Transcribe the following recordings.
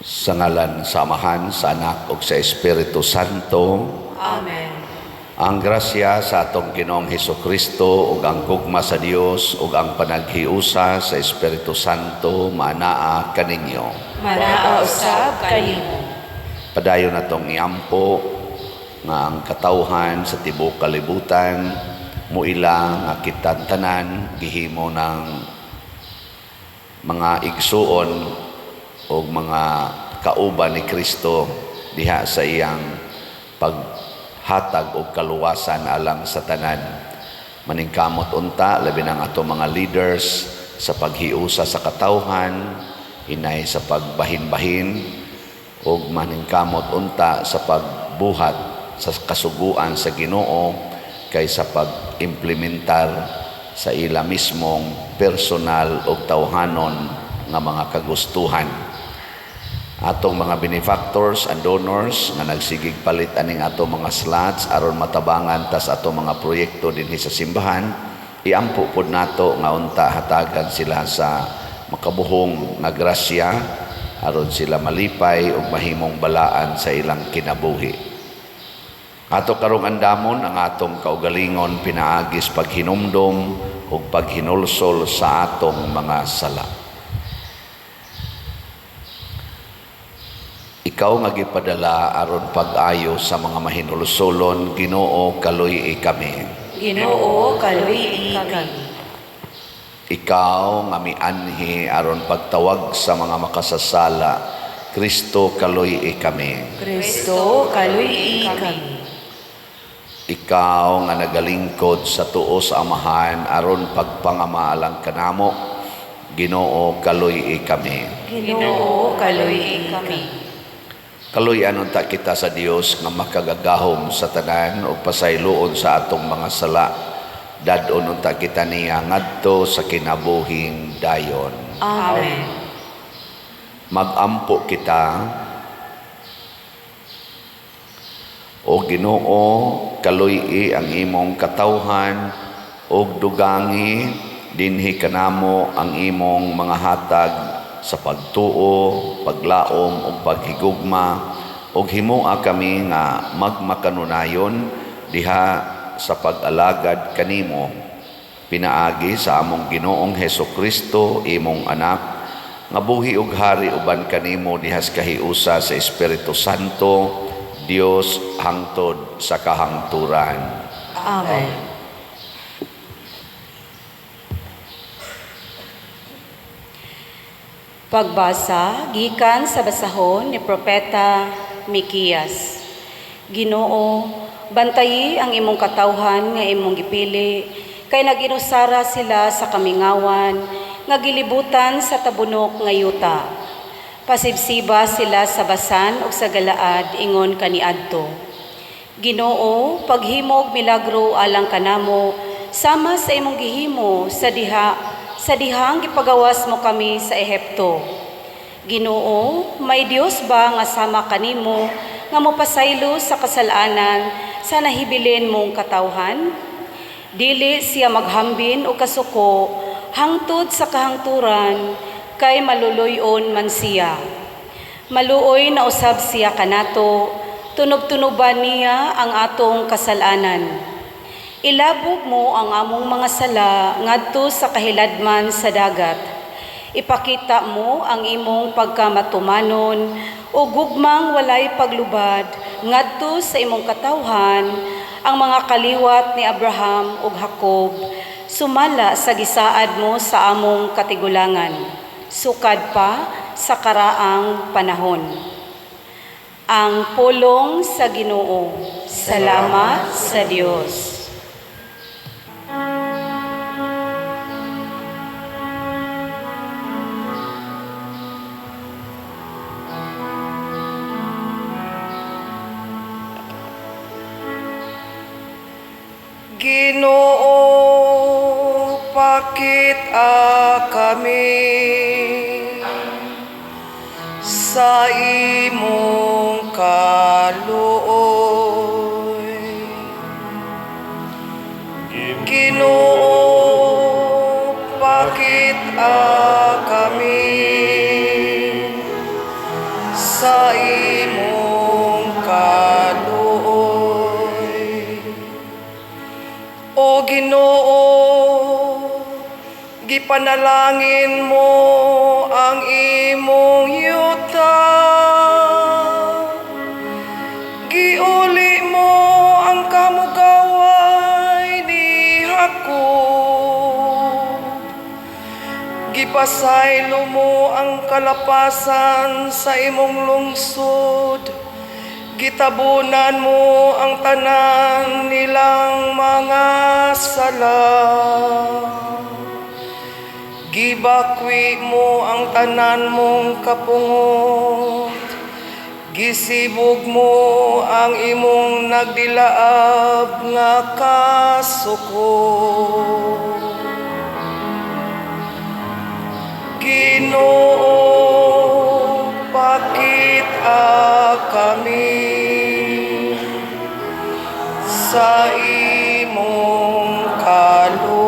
Sa ngalan sa Amahan, sa Anak ug sa Espiritu Santo. Amen. Ang grasya sa atong Ginoong Hesus Kristo ug ang gugma sa Dios ug ang panaghiusa sa Espiritu Santo maanaa kaninyo. Manaa usab kanimo. Padayon natong iampo nga ang katawhan sa tibuok kalibutan muila nga kitang tanan gihimo ng mga igsuon o mga kauban ni Kristo diha sa iyang paghatag og kaluwasan alang sa tanan. Maningkamot unta labi ng ato mga leaders sa paghiusa sa katawhan, hinay sa pagbahin-bahin ug maningkamot unta sa pagbuhat sa kasuguan sa Ginoo kaysa pag-implementar sa ila mismong personal o tawhanon nga mga kagustuhan. Atong mga benefactors and donors nga nagsigig palit aning ato mga slots aron matabangan tas ato mga proyekto dinhi sa simbahan, iampo pod nato nga unta hatagan sila sa makabuhong nga grasya aron sila malipay ug mahimong balaan sa ilang kinabuhi. Ato karong andamon ang atong kaugalingon pinaagis paghinumdom ug paghinulsol sa atong mga sala. Ikaw nga gipadala aron pag-ayo sa mga mahinulsolon, Ginoo, kaluy-i kami. Ginoo, kaluy-i kami. Ikaw nga mianhi aron pagtawag sa mga makasasala, Kristo, kaluy-i kami. Kristo, kaluy-i kami. Ikaw nga nagalingkod sa tuo sa Amahan aron pagpangamaalang kanamo, Ginoo, kaluy-i kami. Ginoo, kaluy-i kami. Kaluy-an unta kita sa Dios nga makagagahom sa tanan ug pasayloon sa atong mga sala. Dad-on unta kita niya ngadto sa kinabuhing dayon. Amen. Magampo kita. O Ginoo, kaluy-i ang imong katawhan ug dugangi dinhi kanamo ang imong mga hatag sa pagtuo, paglaom ug paghigugma, ug himoa kami nga magmakanunayon diha sa pag-alagad kanimo pinaagi sa among Ginoong Hesus Kristo, imong anak, nga buhi ug hari uban kanimo diha sa kahiusa sa Espiritu Santo, Dios hangtod sa kahangturan. Amen. Pagbasa gikan sa basahon ni Propeta Mikiyas. Ginoo, bantayi ang imong katawhan nga imong gipili, kay nag-inusara sila sa kamingawan nga gilibutan sa tabunok nga yuta. Pasibsiba sila sa Basan ug sa Galaad ingon kaniadto. Ginoo, paghimog milagro alang kanamo, sama sa imong gihimo sa dihang gipagawas mo kami sa Ehipto. Ginoo, may Dios ba nga sama kanimo nga mopasaylo sa kasalanan sa nahibilin mong katawhan? Dili siya maghambin o kasuko hangtod sa kahangturan, kay maluluyon man siya. Maluoy na usab siya kanato, tunob-tunoban niya ang atong kasalanan. Ilabog mo ang among mga sala ngadto sa kahiladman sa dagat. Ipakita mo ang imong pagkamatumanon o gugmang walay paglubad ngadto sa imong katawhan, ang mga kaliwat ni Abraham ug Jacob, sumala sa gisaad mo sa among katigulangan, sukad pa sa karaang panahon. Ang pulong sa Ginoo. Salamat sa Dios. Ginoo, pakita kami sa imong kaluoy. Ginoo, pakita kami Sa imong kaluoy. O Ginoo, gipanalangin mo ang imong yuta. Giuli mo ang kamugaway ni Jacob. Gipasaylo mo ang kalapasan sa imong lungsod. Gitabunan mo ang tanan nilang mga sala. Gibakwi mo ang tanan mong kapungot. Gisibog mo ang imong nagdilaab nga kasuko. Ginoo, pakita kami sa imong kaluoy.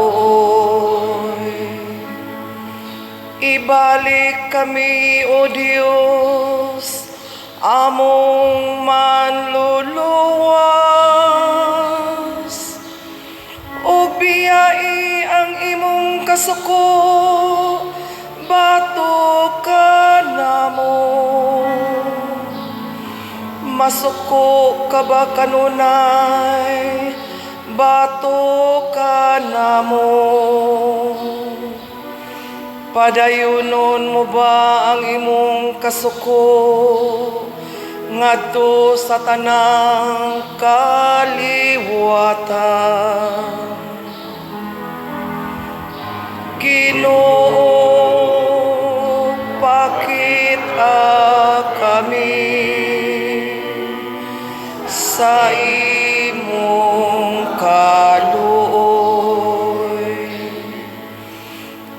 Ibalik kami, O Dios, among manluluwas. Ug biyai ang imong kasuko, batok kanamo. Masuko ka ba kanunay, batok kanamo? Padayunon mo ba ang imong kasuko ngadto sa tanang kaliwatan? Ginoo, pakita kami sa imong kaluoy.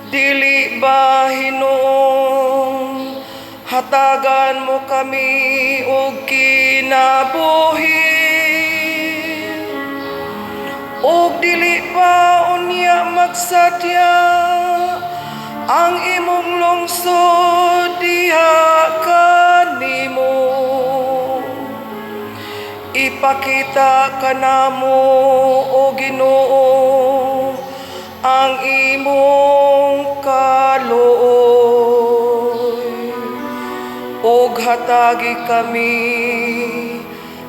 Dili ba hinuon hatagan mo kami og kinabuhi? Og dili ba unya magsadya ang imong lungsod diha kanimo? Ipakita kanamo, O Ginoo, ang imong kaluoy ug hatagi kami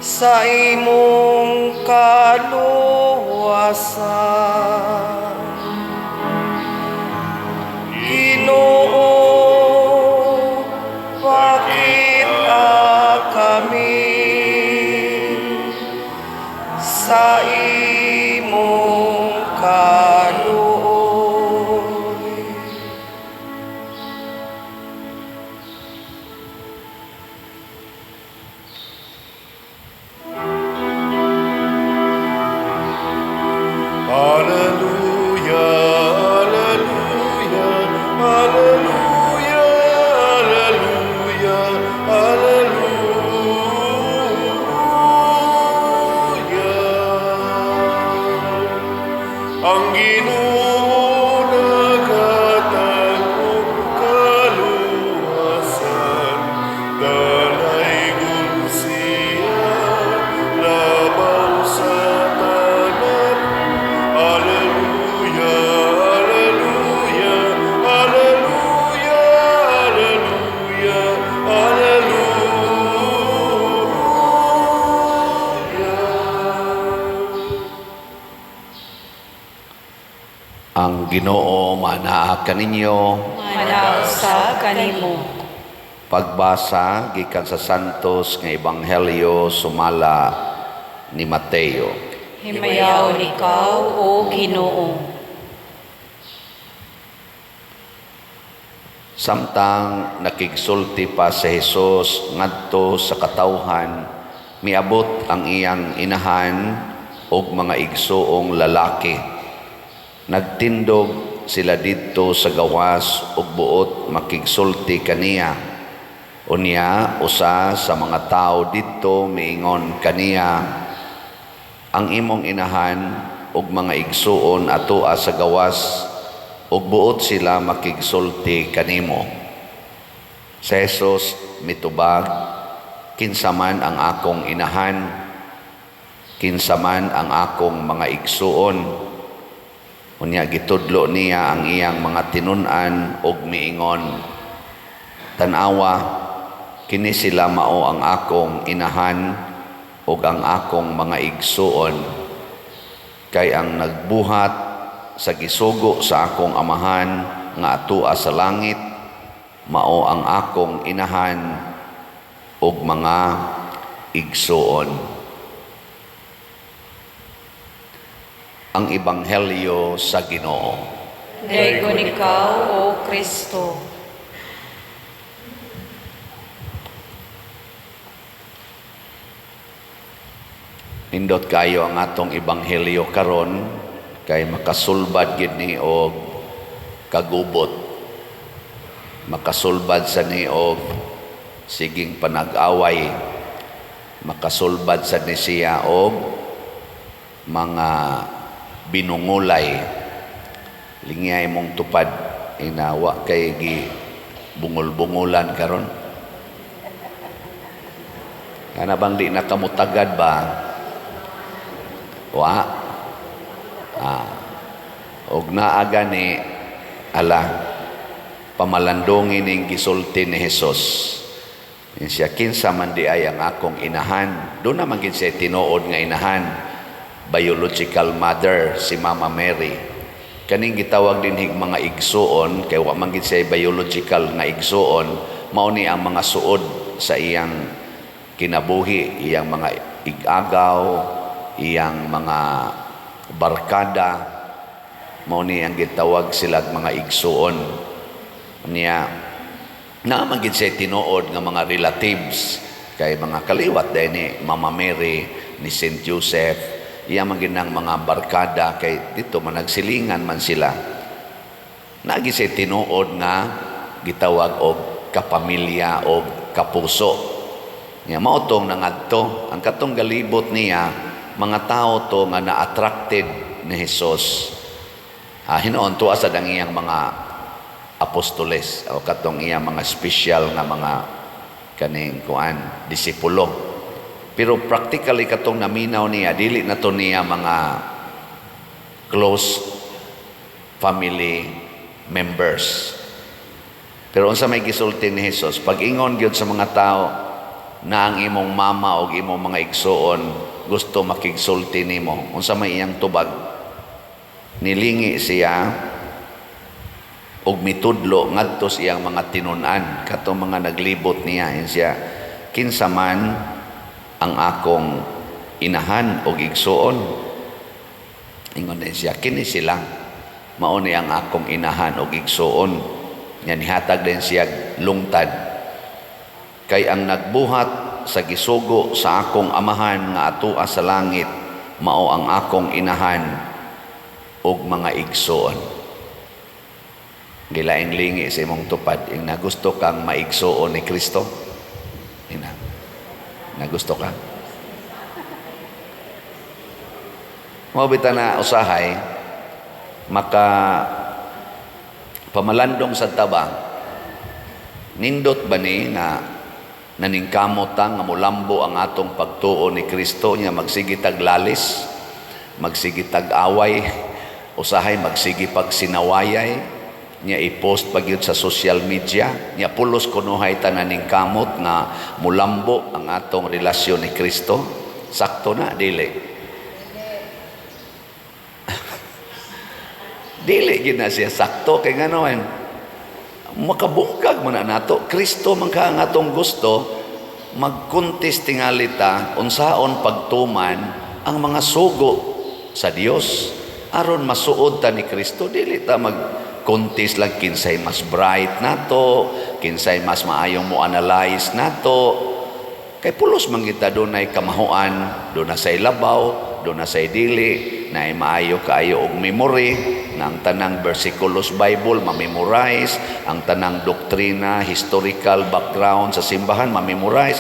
sa imong kaluwasan. Ginoo, pakita kami sa imong kaluoy. Alleluia, alleluia, alleluia, alleluia, alleluia. Ang Ginoo naghatag og kaluwasan, dalaygon siya labaw sa tanan. Alleluia, alleluia, alleluia, alleluia, alleluia. Ang Ginoo manaa kaninyo. Manaa usab kanimo. Pagbasa gikan sa Santos nga Ebanghelyo sumala ni Mateo. Himayaon ikaw, O Ginoo. Samtang nakigsulti pa si Jesus ngadto sa katawhan, miabot ang iyang inahan og mga igsuong lalaki. Nagtindog sila didto sa gawas ug buot makigsulti kaniya. Unya usa sa mga tawo didto miingon kaniya, "Ang imong inahan ug mga igsuon atoa sa gawas ug buot sila makigsulti kanimo." Si Jesus mitubag, "Kinsa man ang akong inahan? Kinsa man ang akong mga igsuon?" Unya gitudlo niya ang iyang mga tinun-an ug miingon, "Tan-awa, kini sila mao ang akong inahan ug ang akong mga igsuon, kay ang nagbuhat sa gisugo sa akong Amahan nga atua sa langit mao ang akong inahan ug mga igsuon." Ang Ebanghelyo sa Ginoo. Daygon ikaw, O Kristo. Nindot kayo ang atong ebanghelyo karon kay makasulbad gid ni og kagubot. Makasulbad sa ni og siging panag-away. Makasulbad sa ni siya og mga binungulay. Lingyay mong tupad inawa kay gi bungol-bungulan karon. Kana bang di na kamutagad ba? Wa. Og naa gani ala pamalandongin ning gisulti ni Jesus. Siya, "Kinsa man di ay ang akong inahan?" Doon naman gid siya tinuod nga inahan, biological mother, si Mama Mary. Kaning gitawag dinhig mga igsuon, kay wa man gid siya biological nga igsuon, mao ni ang mga suod sa iyang kinabuhi, iyang mga igagaw, iyang mga barkada, mao ni ang gitawag silag mga igsuon. Niya naa man gid siya tinuod nga mga relatives, kay mga kaliwat dahil ni Mama Mary, ni Saint Joseph, iya man gid nang mga barkada kay dito man nagsilingan man sila. Naa gid siya tinuod nga gitawag og kapamilya og kapuso. Nya mao tong nangadto ang katong galibot niya, mga tao to nga na-attracted ni Jesus. Hinuon tuwa sad ang iyang mga apostoles o katong iyang mga special nga mga kaning kuan disipulo. Pero practically katong naminaw niya, dili na to niya mga close family members. Pero unsa may gisulti ni Jesus, pag-ingon gyud sa mga tao na ang imong mama o imong mga igsuon gusto makigsulti nimo, unsa may iyang tubag? Nilingi siya og mitudlo ngadto sa iyang mga tinun-an, katong mga naglibot niya. Ingon siya, "Kinsa man ang akong inahan og igsuon?" Ingon din siya, "Kini sila mao ni ang akong inahan og igsuon." Nya nihatag din siya lungtad, kay ang nagbuhat sa gisugo sa akong Amahan nga atua sa langit mao ang akong inahan og mga igsuon. Gilaing lingi sa imong tupad, ing nagusto kang maigsuon ni Kristo. Ina. Nagusto ka? Mao bitaw na usahay maka pamalandong sa taba, nindot ba ni nga naningkamot ta nga mulambo ang atong pagtuo ni Kristo, nya magsige tag lalis, magsige tag away, usahay magsige pag sinawayay, nya i-post pag yun sa social media, nya pulos kunuhay ta naningkamot nga mulambo ang atong relasyon ni Kristo? Sakto na dili? Dili gid na siya sakto, kay ngano makabungkag man na nato. Kristo man ka ang atong gusto, magkuntis tingali ta unsaon pagtuman ang mga sugo sa Dios aron masuod ta ni Kristo. Dili ta magkuntis lang kinsay mas bright nato, kinsay mas maayong mo analyze nato, kay pulos man kita dunay kamahuan, dunay say labaw, dunay say dili, naay maayo kaayo og memory na ang tanang versikulos Bible ma-memorize, ang tanang doktrina, historical background sa simbahan ma-memorize.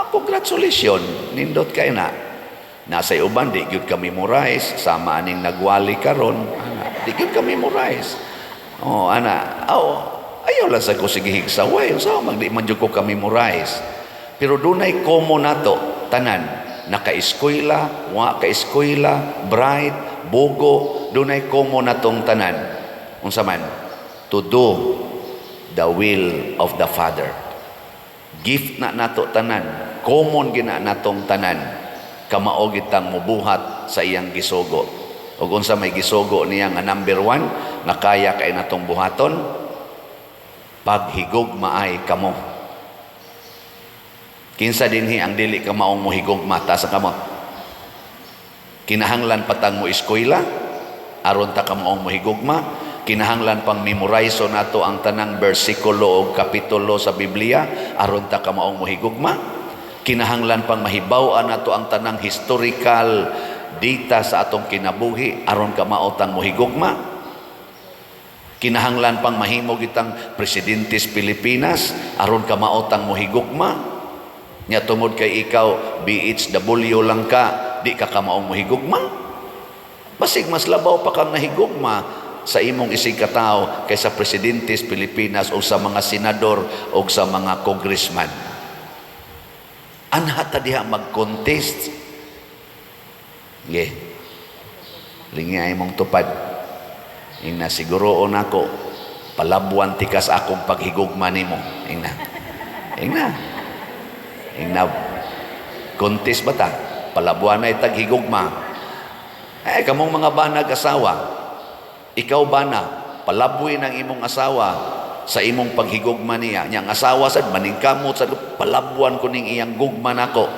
Congratulations, nindot kay na. Nasa uban di gyud ka memorize, sama aning nagwali karon, ana, di gyud ka memorize. Oh, ana, aw, Ayaw lang sa ko sige higsaway. Unsa man di man jud ko ka-memorize. Pero dunay common nato tanan, naka-eskwela, wa ka-eskwela, bright, bugo, dunay common natong tanan. Unsa man? To do the will of the Father. Gift na nato tanan, common gina natong tanan. Kamao gitang mubuhat sa iyang gisugo. Ug unsa may gisugo niya nga number 1 nga kaya kay natong buhaton? Paghigugmaay kamo. Kinsa dinhi ang dili ka maong mohigugma? Taas ang kamot. Kinahanglan patang mo eskwela aron ta ka maong mohigugma? Kinahanglan pang memorize nato ang tanang bersikulo o kapitulo sa Biblia aron ta ka maong mohigugma? Kinahanglan pang mahibaw-an nato ang tanang historical data sa atong kinabuhi aron ka maotang mohigugma? Kinahanglan pang mahimo gitang presidente sa Pilipinas aron ka maotang mohigugma? Nya tungod kay ikaw BHW lang ka, di ka kamaong mohigugma? Basig mas labaw pa kang nahigugma sa imong isig katawo kaysa presidente sa Pilipinas o sa mga senador o sa mga congressman. Anha ta diha mag-contest. Ge. Lingi ay mong tupad. Ingna siguro nako palabuan tikas akong paghigugma nimo. Ingna. Ingna. Ingna. Contest ba ta? Palabuan ay taghigugma. Eh, kamong mga banag asawa, ikaw bana, palabuin ang imong asawa sa imong paghigugma niya. Nya ang asawa sad maningkamot sad, palabuan ko ning iyang gugma nako.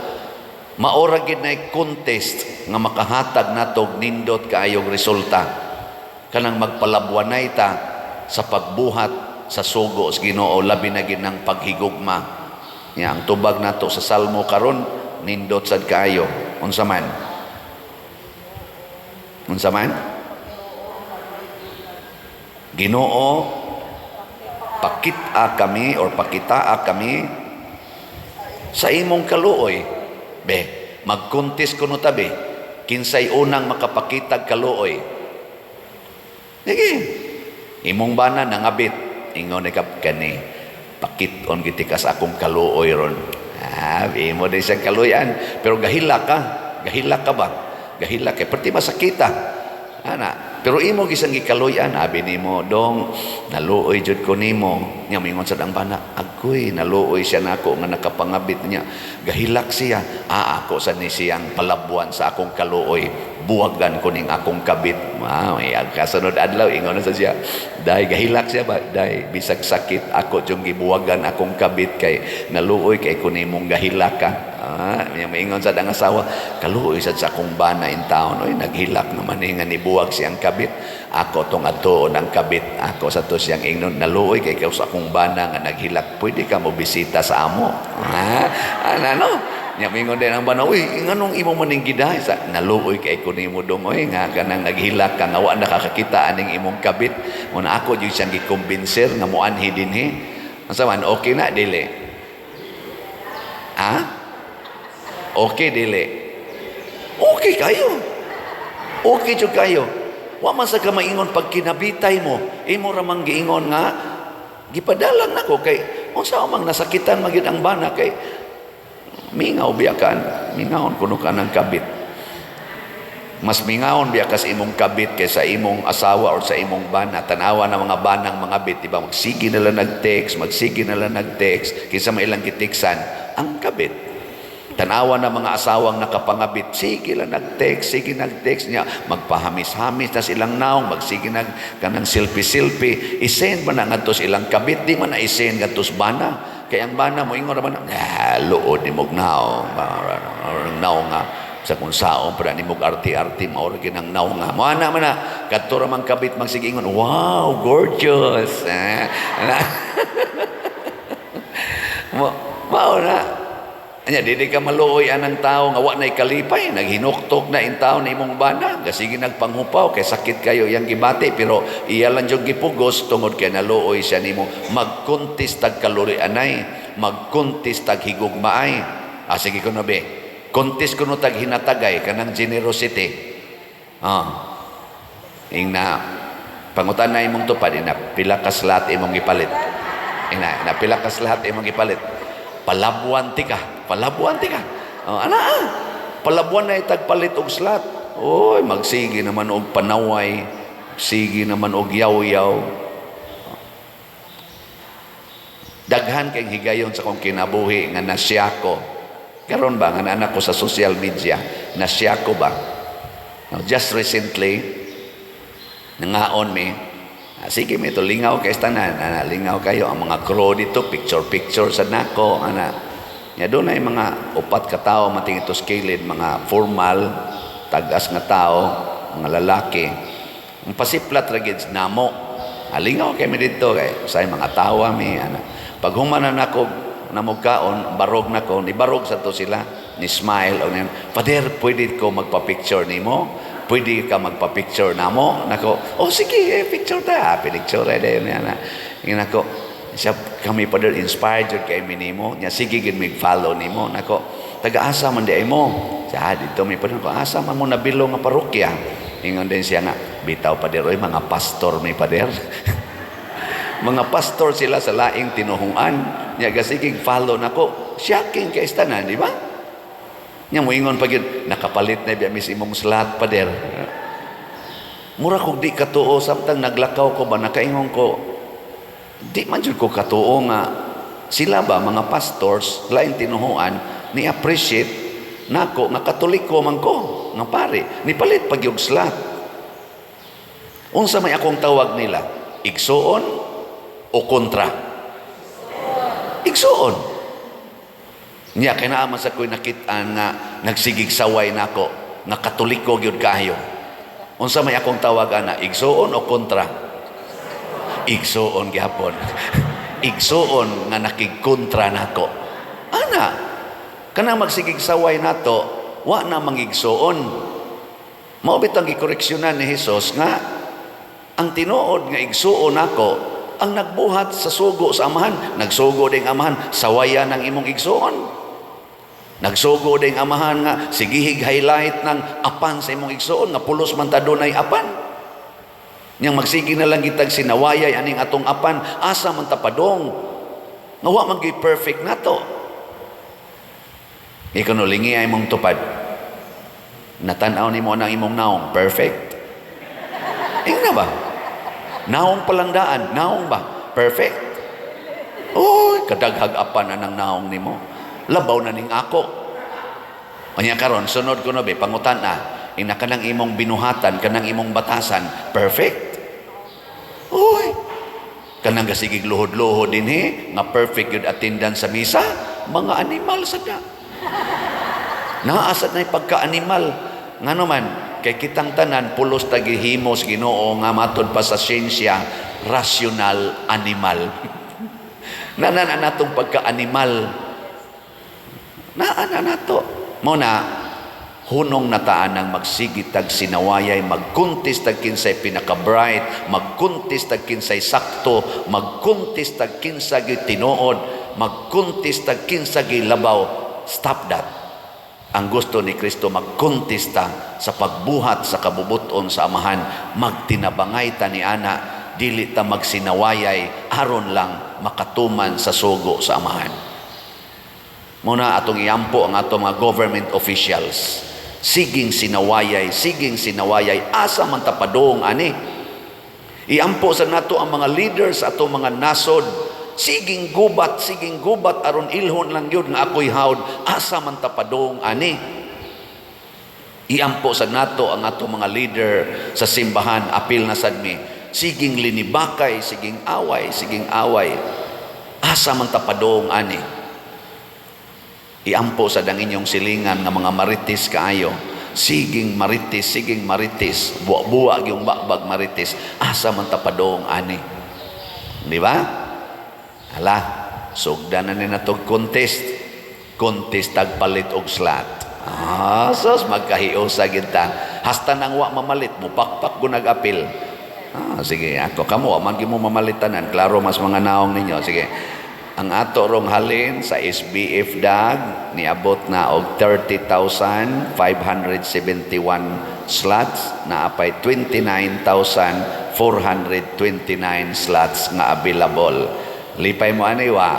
Maora gid nay contest nga makahatag natog nindot kaayog resulta. Kanang magpalabuanay ta sa pagbuhat sa sugo sa Ginoo, labi na gid ng paghigugma. Nya ang tubag nato sa Salmo karon nindot sad kaayo. Unsa man? Unsa man? Ginoo, pakita kami or pakitaa kami sa imong kaluoy. Be, mag-contest kuno tabi. Kinsay unang makapakitag kaluoy? Sige. Imong bana nangabit. Ingon ni kap kani. Pakit-on giti kas akong kaluoy ron. Ah, imo din siyang kaluyan. Pero gahila ka. Gahila ka ba? Gahila kay perti masakita. Ana, pero imo gisang gikaluyan, abi nimo, "Dong, naluoy jud ko nimo." Nya mingon sad ang bana, "Agoy, naluoy siya nako nga nakapangabit niya." Gahilak siya. "Ah, ako sa ni siyang palabuan sa akong kaluoy. Buwagan ko ning akong kabit." Ah, may kasunod adlaw ingon na sa siya. "Day, gahilak siya ba? Day, bisag sakit ako jung gibuwagan akong kabit kay naluoy kay ko nimong gahilak ka." Ah, may maingon sad ang asawa, "Kaluoy sad sa akong bana in town. Oy, naghilak naman eh, nga nibuwag siyang kabit. Ako tong atuon ang kabit. Ako sa to siyang ingnon, naluoy kay ikaw sa akong bana nga naghilak. Pwede ka mo bisita sa amo." Ah, ano, ano? Nya mingon din ang bana, "Uy, nganong imo maning gidahay sa naluoy kay ko nimo dong, oy, nga kanang naghilak ka nga wa nakakakita aning imong kabit." Mo na ako jud siyang gikumbinser nga moanhi dinhi. Unsa man, okay na dili? Ha? Okay dili? Okay kayo. Okay jud kayo. Wa man sa ka maingon pag kinabitay mo, imo ra mang giingon nga gipadalang nako kay unsa mang nasakitan magid ang bana kay mingaw biya kan, mingawon kuno ka ng kabit. Mas mingawon biya kas imong kabit kaysa imong asawa or sa imong bana. Tanawa na mga banang mga bit, di ba? Magsige na lang nag-text, magsige na lang nag-text, kaysa may ilang gitiksan, ang kabit. Tanawa na mga asawang nakapangabit, sige lang nag-text, sige nag-text niya, magpahamis-hamis na silang naong, magsige nag kanang selfie-selfie, isend man na ngadto sa ilang kabit, di man na isend ngadto sa bana. Kaya ang bana mo ingon naman, ah, luod ni mog naong, naong nga, sa kung saon para ni mog arti-arti, mao ra ginang naong nga. Mo ana man na, kadto ra man kabit magsige ingon, "Wow, gorgeous." Eh, mo, mao na. Anya, dili ka maluoy anang tao nga wa na'y kalipay, naghinuktok na in tao na imong bana, gasige nagpanghupaw kay sakit kayo iyang gibati, pero iya lang jud gipugos tungod kay naluoy siya nimo. Magkuntis tag kaluri anay, magkuntis tag higugmaay. Ah, sige kuno be. Kuntis kuno tag hinatagay kanang generosity. Ah. Ingna pangutan na imong tupad ina pila ka slot imong gipalit. Ina, napila ka slot imong gipalit. Palabuan tika, palabuan tika. Oh, ana ah. Palabuan na itagpalit og slot. Oy, magsige naman og panaway, sige naman og yaw-yaw. Daghan kay higayon sa akong kinabuhi nga nasya ko. Karon ba nga anak ko sa social media, nasya ko ba? Now, just recently, nangaon mi. Ah, sige, mi to lingaw kay tanan, ana, lingaw kayo ang mga crew dito, picture picture sa nako, ana. Nya doon ay mga upat ka tawo mating ito kilid, mga formal, tagas nga tao, mga lalaki. Ang pasiplat ra gid namo. Alingaw kay mi dito kay say mga tawa mi, ana. Pag human na nako namugkaon, barog nako, ni barog sa to sila, ni smile o niyan, "Father, pwede ko magpa-picture nimo? Pwede ka magpa-picture namo?" Nako, "Oh sige, eh, picture ta." Picture eh, dayon niya na. Nako, siya, "Kami, Father, inspired jud kay mi nimo. Nya sige gid mig follow nimo." Nako, "Taga-asa man di ay mo?" Siya, "Dito mi, Father." Nako, "Asa man mo nabilo nga parokya?" Ingon din siya nga, "Bitaw, Father, oy, mga pastor mi, Father." Mga pastor sila sa laing tinuhungan. Nya gasigig follow nako. Shocking kay tanan, di ba? Nya moingon pa gyud, "Nakapalit na biya mis imong slot, Pader." Mura kog di katuo samtang naglakaw ko ba, nakaingon ko, di man jud ko katuo nga sila ba, mga pastors, laing tinuhuan, ni appreciate nako nga Katoliko man ko nga pare, nipalit pag yung slot. Unsa may akong tawag nila, igsuon o kontra? Igsuon. Niya, kay naa man sa ko'y nakit-an nga nagsigig saway nako, nga Katoliko gyud kayo. Unsa may akong tawag ana, igsuon o kontra? Igsuon gyapon. Igsuon nga nakigkontra nako. Ana, kanang magsigig saway nato, wa na mangigsuon. Mao bitang gikoreksyonan ni Jesus nga ang tinuod nga igsuon nako ang nagbuhat sa sugo sa Amahan. Nagsugo ding Amahan, sawayan ang imong igsuon. Nagsugo ding Amahan nga sigihig highlight ng apan sa imong igsuon nga pulos man ta dunay apan. Nyang magsige na lang kitag sinawayay aning atong apan, asa man ta padong nga wa man gyud perfect nato. Ikaw no lingi ay mong tupad. Natan-aw nimo ang imong naong perfect. Ingna ba? Naong palangdaan, naong ba? Perfect. Oy, kadaghag apan anang naong nimo. Labaw na ning ako. Unya karon sunod ko no be pangutan na. Ina kanang imong binuhatan, kanang imong batasan, perfect. Uy, kanang gasigig luhod-luhod dinhi nga perfect yun attendance sa misa, mga animal sad na. Naa sad na pagka-animal. Ngano man, kay kitang tanan pulos ta gihimos Ginoo nga matod pa sa siyensya, rational animal. Naa na natong pagka-animal. Naa na nato. Mo na hunong nataan ang magsigitag sinawayay, magkuntis tag kinsay pinaka-bright, magkuntis tag kinsay sakto, magkuntis tag kinsa gyud tinuod, magkuntis tag kinsa gyud labaw. Stop that. Ang gusto ni Kristo, magkontesta sa pagbuhat sa kabubuton sa Amahan, magtinabangay ta ni ana, dili ta magsinawayay aron lang makatuman sa sugo sa Amahan. Muna atong iampo ang atong mga government officials. Siging sinawayay, siging sinawayay, asa man ta padung ani? Iampo sa nato ang mga leaders atong mga nasod. Siging gubat aron ilhon lang yun nga ako'y hawd, asa man ta padung ani? Iampo sa nato ang atong mga leader sa simbahan, apil na sad mi. Siging linibakay, siging away, siging away. Asa man ta padung ani? Iampo sa dang inyong silingan nga mga marites kaayo. Siging marites, siging marites, buwa-buwa yung bakbag marites. Asa man ta padung ani? Di ba? Hala, sugdan na ni natog contest. Contest tagpalit og slot. Ah, sos magkahiusa gid ta. Hasta nang wa mamalit, mupakpak ko nag-apil. Ah, sige, ako kamo wa man gyud mo mamalitanan. Klaro mas mga naong ninyo. Sige. Ang ato rong halin sa SBF DAG niabot na og 30,571 slots, naapay 29,429 slots nga available. Lipay mo ani wa.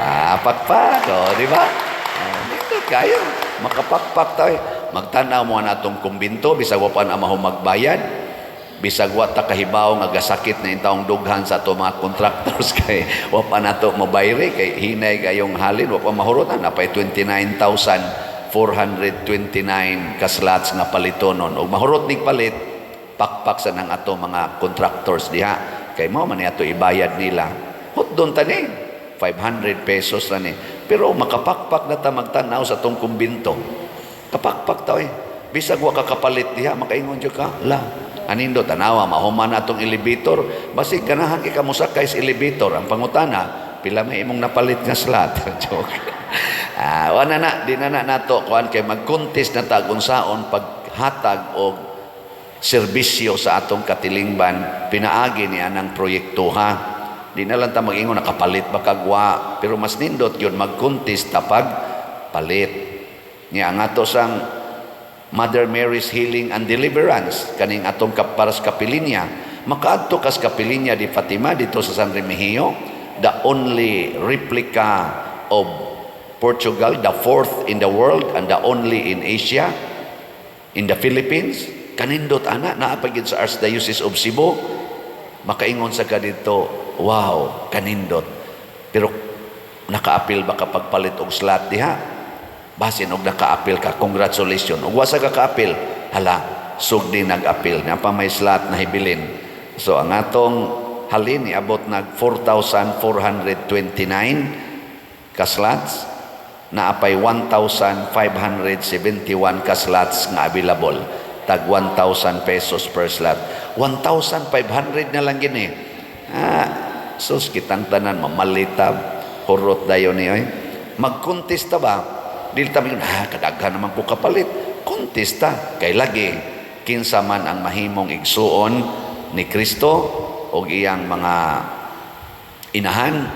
Ah, pakpak, oh, di ba? Ah, nindot kayo. Makapakpak tayo. Magtanaw mo na atong kumbinto, bisag wa pa na magbayad, bisag wa ta kahibaw nga gasakit na intawong dughan sa ato mga contractors kay wa pa nato mabayri kay hinay kayong halin, wa pa mahurotan, napay 29,429 ka slots nga palitonon og mahurot nig palit, pakpak sa nang ato mga contractors diha kay mao man ni ato ibayad nila. Hutdon tani 500 pesos ra ni, pero makapakpak na ta magtan-aw sa atong kumbinto, kapakpak ta oy. Bisag wa ka kapalit diha, makaingon jud ka la, anindo. Tanawa, mahuman na atong elevator, basig ganahan kay ka mosakay sa elevator. Ang pangutana, pila may imong napalit nga slot? Joke. Ah, wala na, di na na nato kuan kay mag-contest na ta unsaon paghatag og serbisyo sa atong katilingban pinaagi ni anang proyekto, ha. Di na lang ta mag-ingon nakapalit ba kagwa, pero mas nindot yun mag-contest ta pag palit niya. Ang ato sang Mother Mary's Healing and Deliverance, kaning atong kaparas kapilinya, makaadto kas kapilinya di Fatima dito sa San Remigio, the only replica of Portugal, the fourth in the world and the only in Asia, in the Philippines. Kanindot ana, naa pa gyud sa Archdiocese of Cebu. Makaingon sa ka dito, wow, kanindot. Pero nakaapil ba ka pagpalit og slot diha? Basin og nakaapil ka, congratulations. Ug wa sa ka kaapil, hala, sugdi nag-apil na pa, may slot na hibilin. So ang atong halin niabot nag 4,429 ka slots, naapay 1,571 ka slots nga available, tag 1,000 pesos per slot, 1,500 na lang gini. Ah, sus, kitang tanan mamalitab, hurot dayon ni oy. Magkontesta ba? Dili ta mingon, ah, kadaghan naman ko kapalit. Kontesta kay lagi kinsa man ang mahimong igsuon ni Kristo og iyang mga inahan,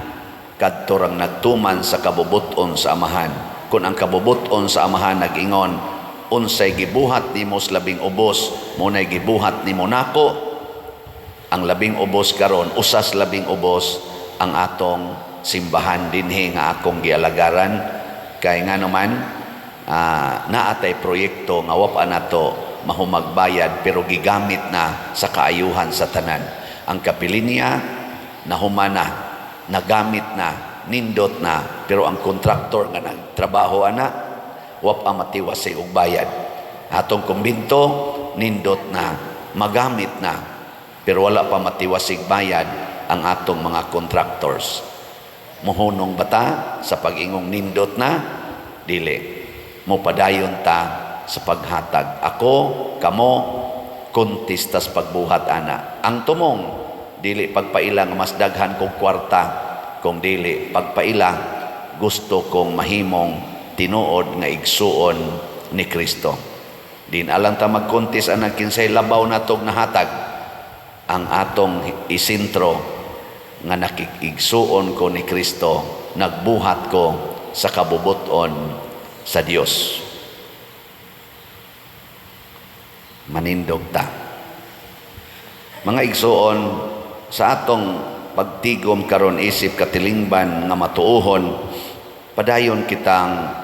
kadto rang nagtuman sa kabubuton sa Amahan. Kung ang kabubuton sa Amahan nag-ingon, unsay gibuhat nimo sa labing ubos, mao nay gibuhat nimo nako. Ang labing ubos karon, usas labing ubos ang atong simbahan dinhi nga akong gialagaran, kay nga naman naatay proyekto nga wa pa nato mahumagbayad pero gigamit na sa kaayuhan sa tanan. Ang kapilinya nahumana, nagamit na, nindot na, pero ang kontraktor nga nagtrabaho ana, wa pa matiwasay og bayad. Atong kumbinto nindot na, magamit na, pero wala pa matiwasig bayad ang atong mga contractors. Muhunong bata sa pag-ingong nindot na? Dili. Mopadayon ta sa paghatag. Ako, kamo, kontestas pagbuhat ana. Ang tumong, dili pagpaila nga mas daghan kong kwarta, kung dili pagpaila gusto kong mahimong tinuod nga igsuon ni Kristo. Din alang ta magkontes anang kinsay labaw natog nahatag. Ang atong isintro nga nakig-igsuon ko ni Kristo, nagbuhat ko sa kabubuton sa Dios. Manindog ta. Mga igsuon, sa atong pagtigom karon isip katilingban nga matuohon, padayon kitang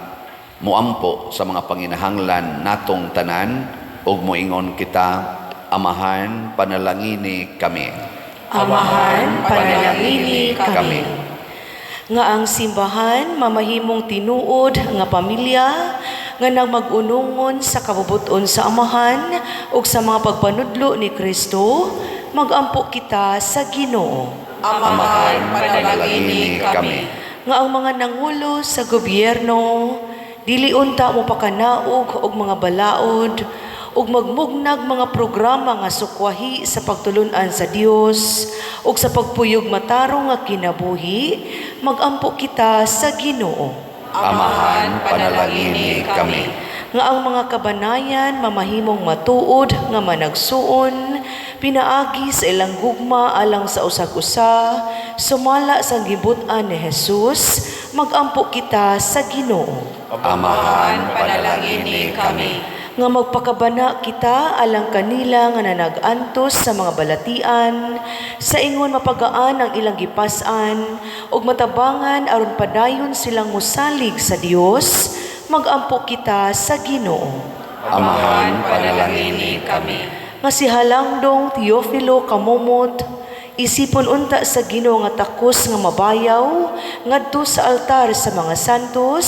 muampo sa mga panginahanglan natong tanan ug moingon kita, Amahan, panalangini kami. Amahan, panalangini kami. Kami. Nga ang simbahan mamahimong tinuod nga pamilya nga nagmag-unungon sa kabubuton sa Amahan ug sa mga pagpanudlo ni Kristo, magampo kita sa Ginoo. Amahan, panalangini kami. Nga ang mga nangulo sa gobyerno dili unta mo pakanaog og mga balaod ug magmugnag mga programa nga sukwahi sa pagtulun-an sa Dios ug sa pagpuyog matarong nga kinabuhi, magampo kita sa Ginoo. Amahan, panalangini kami. Nga ang mga kabanayan mamahimong matuod nga managsuon pinaagi sa ilang gugma alang sa usag-usa sumala sa gibut-an ni Jesus, magampo kita sa Ginoo. Amahan, panalangini kami. Nga magpakabana kita alang kanila nga nanag-antos sa mga balatian, sa ingon mapagaan ang ilang gipas-an ug matabangan aron padayon silang mosalig sa Dios, magampo kita sa Ginoo. Amahan, panalangini kami. Nga si Halangdong Teofilo Kamomot, isipon unta sa Ginoo nga takos nga mabayaw ngadto sa altar sa mga santos,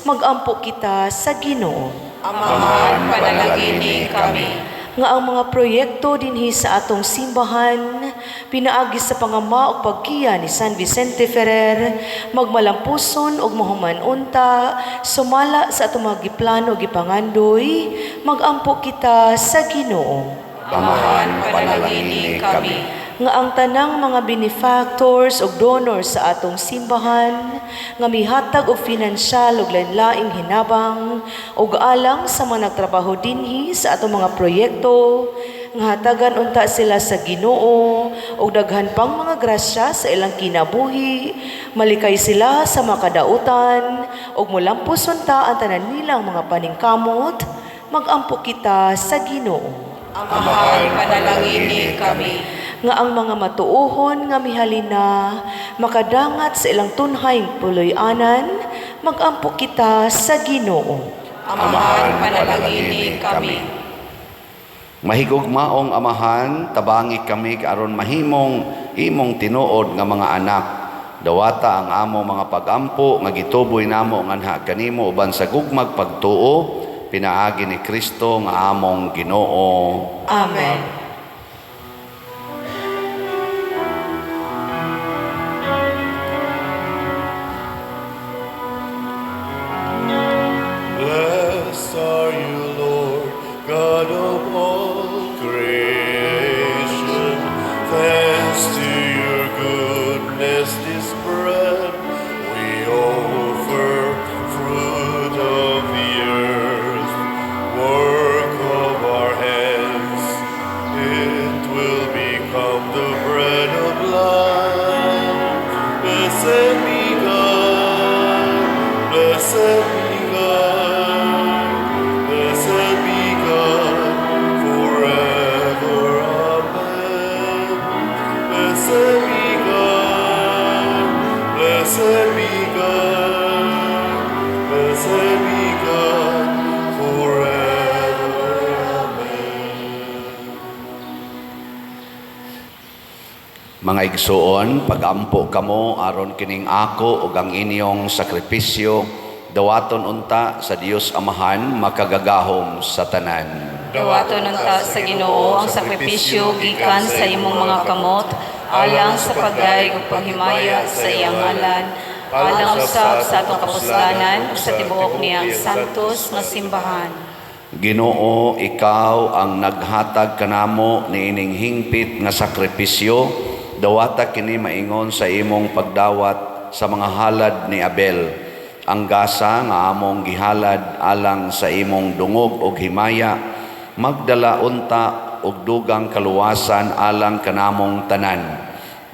magampo kita sa Ginoo. Amahan, panalangini kami. Nga ang mga proyekto dinhi sa atong simbahan pinaagi sa pangama ug paggiya ni San Vicente Ferrer magmalampuson ug mahuman unta sumala sa atong mga giplano ug gipangandoy, magampo kita sa Ginoo. Amahan, panalangini kami. Nga ang tanang mga benefactors ug donors sa atong simbahan nga mihatag og pinansyal ug lain-laing hinabang ug alang sa mga nagtrabaho dinhi sa atong mga proyekto, nga hatagan unta sila sa Ginoo og daghan pang mga grasya sa ilang kinabuhi, malikay sila sa makadautan ug molampos unta ang tanan nilang mga paningkamot, magampo kita sa Ginoo. Amahan, panalangini kami. Nga ang mga matuohon nga mihalina makadangat sa ilang tunhayng puloy-anan, magampo kita sa Ginoo. Amahan, panalangini kami. Mahigugmaong Amahan, tabangi kami aron mahimong imong tinuod nga mga anak. Dawata ang amo mga pagampo nga gituboy namo nganha kanimo uban sa gugmag pagtuo pinaagi ni Kristo nga among Ginoo. Amen. Blessed are you, Lord, God of all creation. Thanks to your goodness, this bread we offer, fruit of the earth, work of our hands. It will become the bread of life. Blessed be God, blessed be God, blessed be God forever. Amen. Blessed be God, blessed be God, blessed be God forever. Amen. Mga igsuon, pagampo kamo aron kining ako ug ang inyong sakripisyo dawaton unta sa Dios Amahan makagagahom sa tanan. Dawaton unta sa Ginoo ang sakripisyo gikan sa imong mga kamot alang sa pagdayeg ug paghimaya sa iyang ngalan, alang usab sa atong kapuslanan ug sa tibuok niyang santos nga simbahan. Ginoo, ikaw ang naghatag kanamo niining hingpit nga sakripisyo, dawata kini maingon sa imong pagdawat sa mga halad ni Abel. Ang gasa nga among gihalad alang sa imong dungog og himaya, magdala unta og dugang kaluwasan alang kanamong tanan.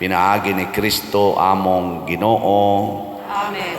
Pinaagi ni Kristo among Ginoo. Amen.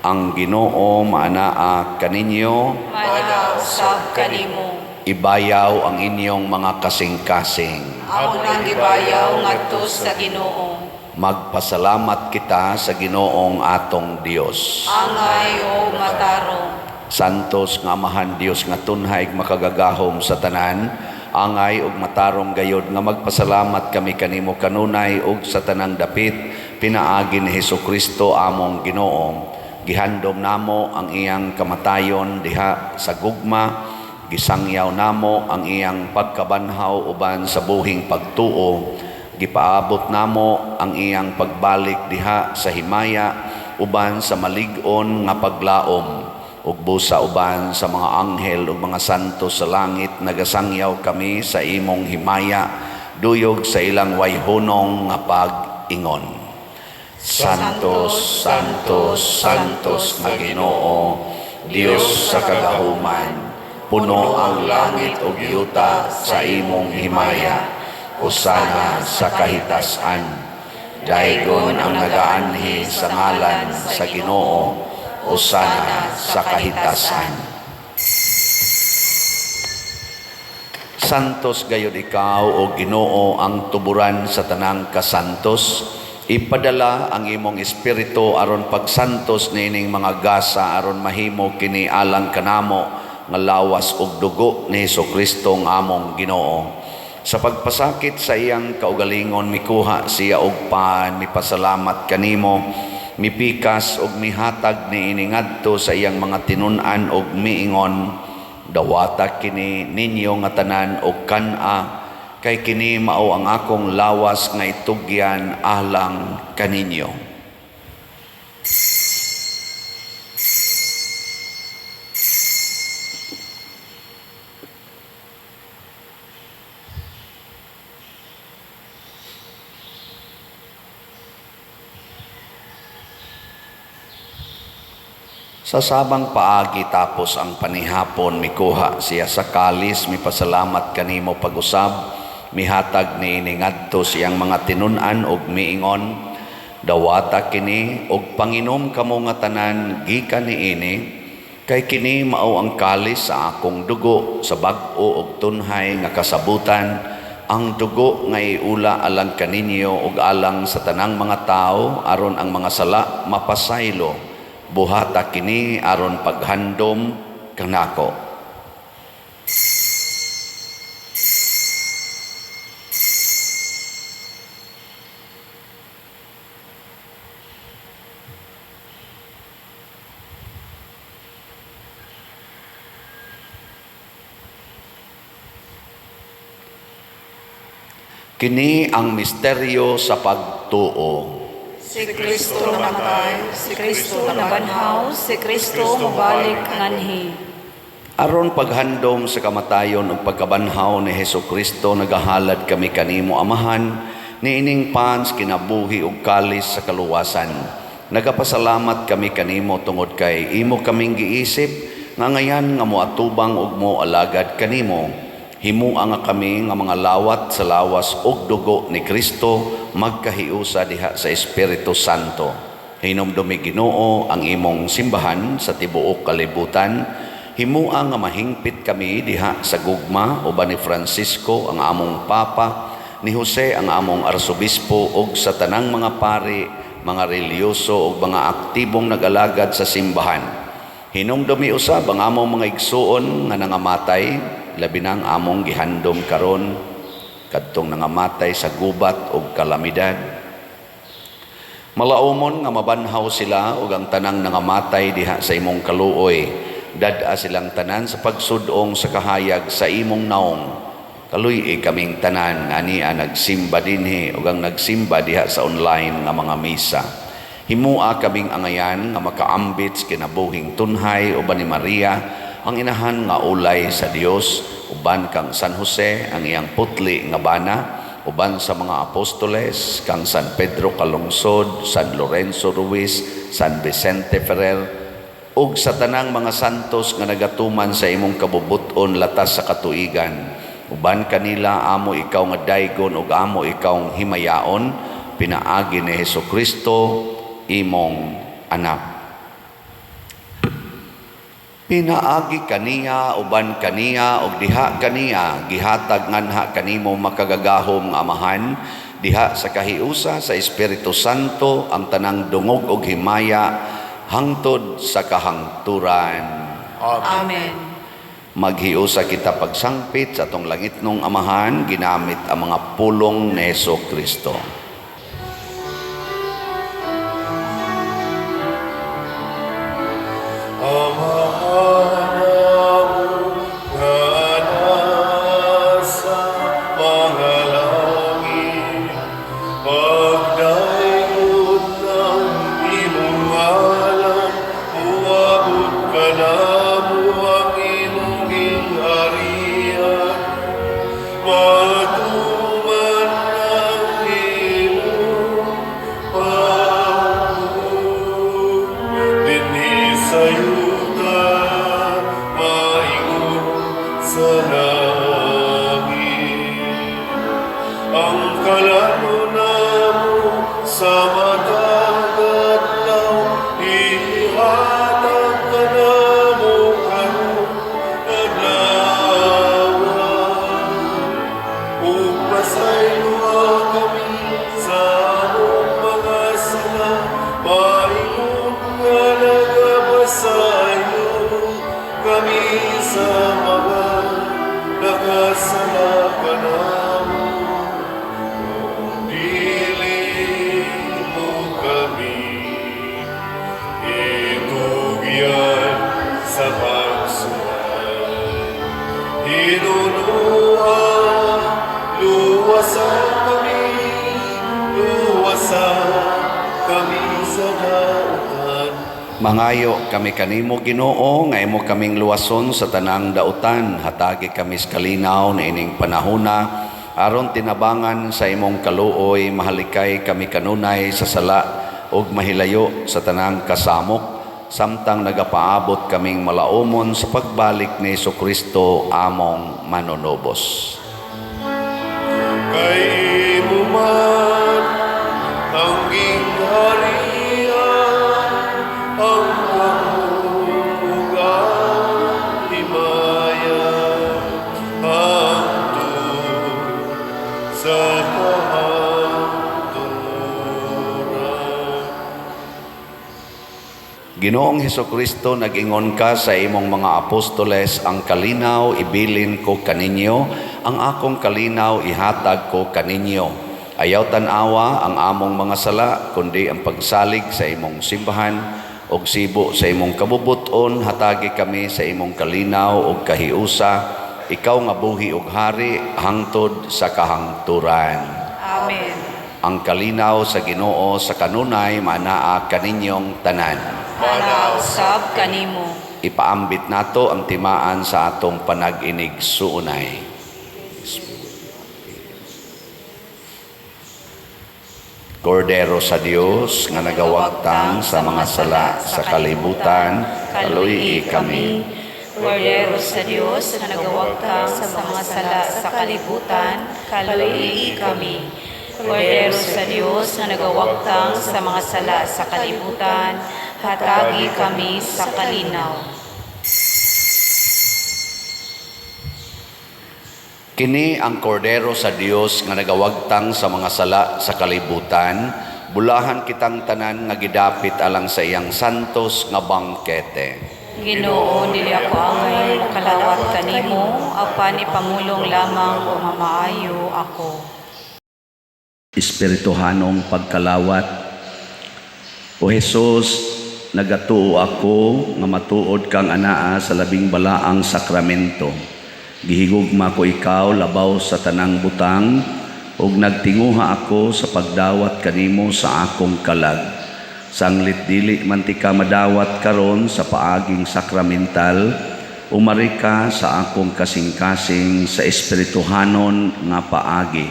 Ang Ginoo maanaa kaninyo. Maanaa usab kanimo. Ibayaw ang inyong mga kasing-kasing. Amo nang gibayaw ngadto sa Ginoo. Magpasalamat kita sa Ginoong atong Dios. Angay o matarong. Santos nga Amahan Dios nga tunhay makagagahom sa tanan, angay ug matarong gayod nga magpasalamat kami kanimo kanunay ug sa tanang dapit pinaagi ni Hesukristo among Ginoo. Gihandom namo ang iyang kamatayon diha sa gugma, gisangyaw namo ang iyang pagkabanhaw uban sa buhing pagtuo, gipaabot namo ang iyang pagbalik diha sa himaya uban sa malig-on nga paglaom, ug busa uban sa mga anghel ug mga santo sa langit nagasangyaw kami sa imong himaya duyog sa ilang wayhunong nga pag-ingon. Santos, Santos, Santos nga Ginoo, Dios sa kagahuman, puno ang langit ug yuta sa imong himaya. Hosana sa kahitasan. Daygon ang nagaanhi sa ngalan sa Ginoo. Hosana sa kahitasan. Santos gayud ikaw, o Ginoo, ang tuburan sa tanang kasantos. Ipadala ang imong espiritu aron pagsantos niining mga gasa aron mahimo kini alang kanamo nga lawas ug dugo ni Hesukristo nga among Ginoo. Sa pagpasakit sa iyang kaugalingon, mikuha siya og pan, mipasalamat kanimo, mipikas ug mihatag niini ngadto sa iyang mga tinun-an ug miingon, "Dawata kini ninyo nga tanan og kan-a, kay kini mao ang akong lawas nga itugyan alang kaninyo." Sa sabang paagi tapos ang panihapon, mikuha siya sa kalis, mipasalamat kanimo pag-usab, mihatag niini ngadto siyang mga tinun-an ug miingon, "Dawata kini ug panginom kamo nga tanan gikan niini, kay kini mao ang kalis sa akong dugo sa bag-o ug tunhay nga kasabutan, ang dugo nga iula alang kaninyo ug alang sa tanang mga tawo aron ang mga sala mapasaylo. Buhata kini aron paghandom kanako." Kini ang misteryo sa pagtuo. Si Kristo namatay, si Kristo nabanhaw, si Kristo mobalik nganhi. Aron paghandom sa kamatayon ug pagkabanhaw ni Hesukristo, nagahalad kami kanimo, Amahan, niining pans kinabuhi ug kalis sa kaluwasan. Nagapasalamat kami kanimo tungod kay imo kaming giisip nga ngayan nga moatubang ug moalagad kanimo. Himua nga kami nga mga lawat sa lawas ug dugo ni Kristo magkahiusa diha sa Espiritu Santo. Hinumdumi, Ginoo, ang imong simbahan sa tibuok kalibutan. Himua nga mahingpit kami diha sa gugma uban ni Francisco ang among Papa, ni Jose ang among Arsobispo ug sa tanang mga pari, mga relihiyoso ug mga aktibong nag-alagad sa simbahan. Hinumdumi usab ang among mga igsuon nga nangamatay, labi na ang among gihandom karon kadtong nangamatay sa gubat ug kalamidad. Malaumon nga mabanhaw sila ug ang tanang nangamatay diha sa imong kaluoy. Dad-a silang tanan sa pagsudong sa kahayag sa imong naong. Kaluy-i kaming tanan nga ania nagsimba dinhi ug ang nagsimba diha sa online nga mga misa. Himua kaming angayan nga makaambit sa kinabuhing tunhay uban ni Maria, ang inahan nga ulay sa Dios, uban kang San Jose ang iyang putli nga bana, uban sa mga apostoles kang San Pedro Calungsod, San Lorenzo Ruiz, San Vicente Ferrer, ug sa tanang mga santos nga nagatuman sa imong kabubut-on latas sa katuigan. Uban kanila amo ikaw nga daygon ug amo ikaw himayaon, pinaagi ni Hesukristo imong anak. Pinaagi kaniya, uban kaniya, ug diha kaniya, gihatag nganha kanimo makagagahom nga Amahan, diha sa kahiusa sa Espiritu Santo ang tanang dungog ug himaya hangtod sa kahangturan. Amen. Maghiusa kita pagsangpit sa atong langitnong Amahan, ginamit ang mga pulong ni Hesukristo. Amahan amo nga nasa mga langit, pagdaygon ng imong ngalan, muabot kanamo ang imong gingharian. Matuman ang kami sa mga nakasala kanamo. Kung dili mo kami itugyan sa pagsuway. Hinunua, luwasa kami, luwasa kami sa dautan. Mangayo kami kanimo, Ginoo, nga imo kaming luwason sa tanang dautan. Hatagi kami sa kalinaw niining panahona aron tinabangan sa imong kaluoy mahalikay kami kanunay sa sala ug mahilayo sa tanang kasamok samtang nagapaabot kaming malaumon sa pagbalik ni Kristo among manunubos. Kay imo man ang gingharian, ang gahom ug ang himaya, hangtod sa kahangturan. Ginoong Hesukristo, nag-ingon ka sa imong mga apostoles, "Ang kalinaw ibilin ko kaninyo, ang akong kalinaw ihatag ko kaninyo." Ayaw tan-awa ang among mga sala, kundi ang pagsalig sa imong simbahan, ug sibo sa imong kabubuton, hatagi kami sa imong kalinaw ug kahiusa, ikaw nga buhi ug hari hangtod sa kahangturan. Amen. Ang kalinaw sa Ginoo sa kanunay manaa kaninyong tanan. Manaa usab kanimo. Ipaambit nato ang timaan sa atong panag-inig-suunay. Kordero sa Dios nga nagawagtang sa mga sala sa kalibutan, kaluy kami. Kordero sa Dios nga nagawagtang sa mga sala sa kalibutan, kaluy kami. Kordero sa Dios nga nagawagtang sa mga sala sa kalibutan, hatagi kami sa kalinaw. Kini ang Kordero sa Dios nga nagawagtang sa mga sala sa kalibutan, bulahan kitang tanan nga gidapit alang sa iyang santos nga bangkete. Ginoo, dili ako angay makalawat kanimo, apan ipamulong lamang ug mamaayo ako. Espirituhanong pagkalawat. O Jesus, nagatuo ako nga matuod kang anaa sa labing balaang sakramento. Gihigugma ko ikaw labaw sa tanang butang ug nagtinguha ako sa pagdawat kanimo sa akong kalag. Sanglit dili man tika madawat karon sa paaging sakramental, umari ka sa akong kasing-kasing sa espirituhanon nga paagi.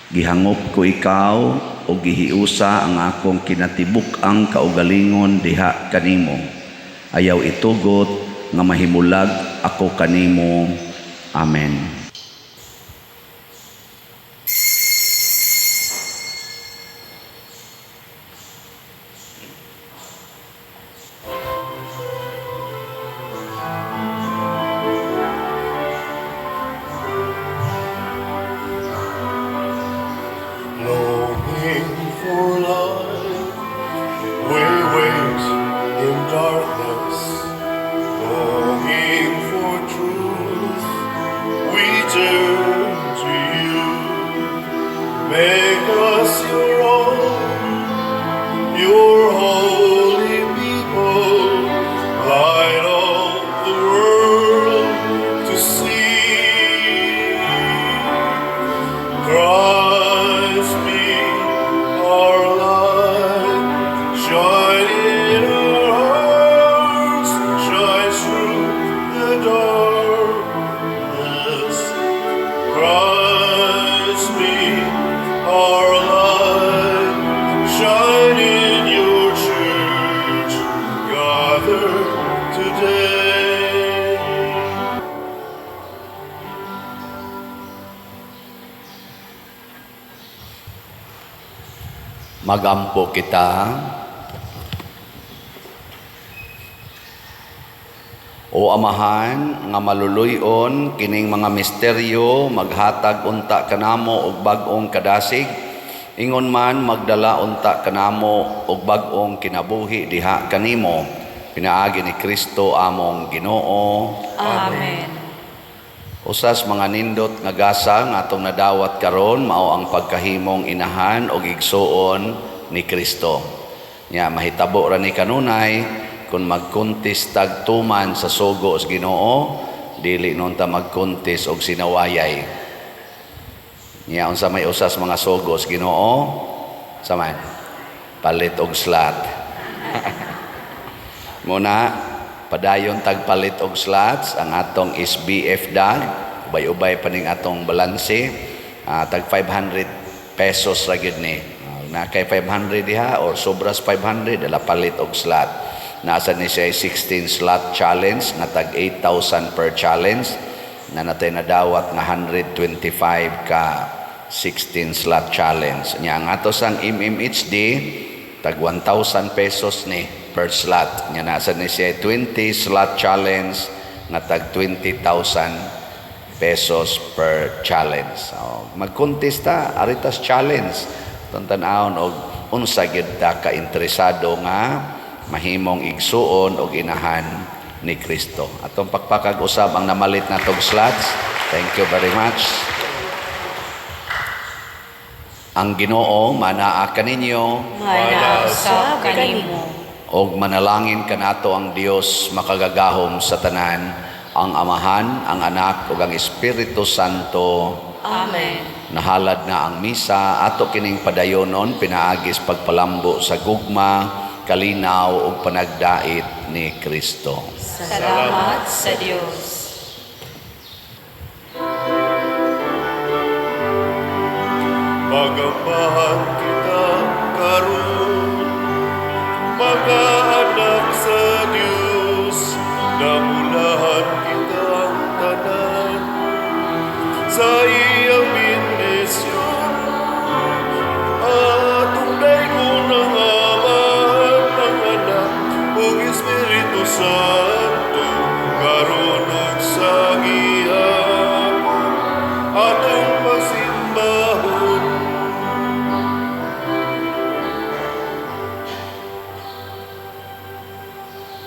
Gihangop ko ikaw o gihiusa ang akong kinatibuk-ang kaugalingon diha kanimo. Ayaw itugot nga mahimulag ako kanimo. Amen. Longing for light, we wait in darkness. Longing for truth, we turn to you. Make us your own, your holy people, light of the world to see. Christ be our light, shine in our hearts, shine through the darkness. Christ be our light, shine in your church, gathered today. Magampo kita. O Amahan nga maluluyon, kining mga misteryo maghatag unta kanamo og bag-ong kadasig, ingon man magdala unta kanamo og bag-ong kinabuhi diha kanimo. Pinaagi ni Kristo among Ginoo. Amen. Usas mga nindot nga gasa nga atong nadawat karon mao ang pagkahimong inahan og igsuon ni Kristo. Nya mahitabo ra ni kanunay kung magkuntis tag tuman sa sugo sa Ginoo, dili nun ta magkuntis og sinawayay. Nya unsa may usas mga sugo sa Ginoo? Saman palit og slot. Muna, padayon tagpalit og slots ang atong SBF dag, ubay-ubay pa ning atong balanse, tag 500 pesos ra gyud ni. Na kay 500 diha or sobras 500 dala palit og slot. Nasa ni siya 16 slot challenge nga tag 8,000 per challenge na natay nadawat nga 125 ka 16 slot challenge. Nya ang ato sang MMHD tag 1,000 pesos ni per slot. Nya nasa ni siya 20 slot challenge nga tag 20,000 pesos per challenge. So, magkontesta aritas challenge. Tan-awon og unsa gyud ta ka interesado nga mahimong igsuon og inahan ni Kristo. Atong pakpakag usab ang namalit na tog slots. Thank you very much. Ang Ginoo manaa kaninyo Manaa usab kanimo. Og manalangin kanato ang Dios makagagahom sa tanan, ang Amahan, ang Anak ug ang Espiritu Santo. Amen. Nahalad na ang misa, ato kining padayonon pinaagis pagpalambo sa gugma, kalinaw ug panagdait ni Kristo. Salamat sa Dios. Magambahan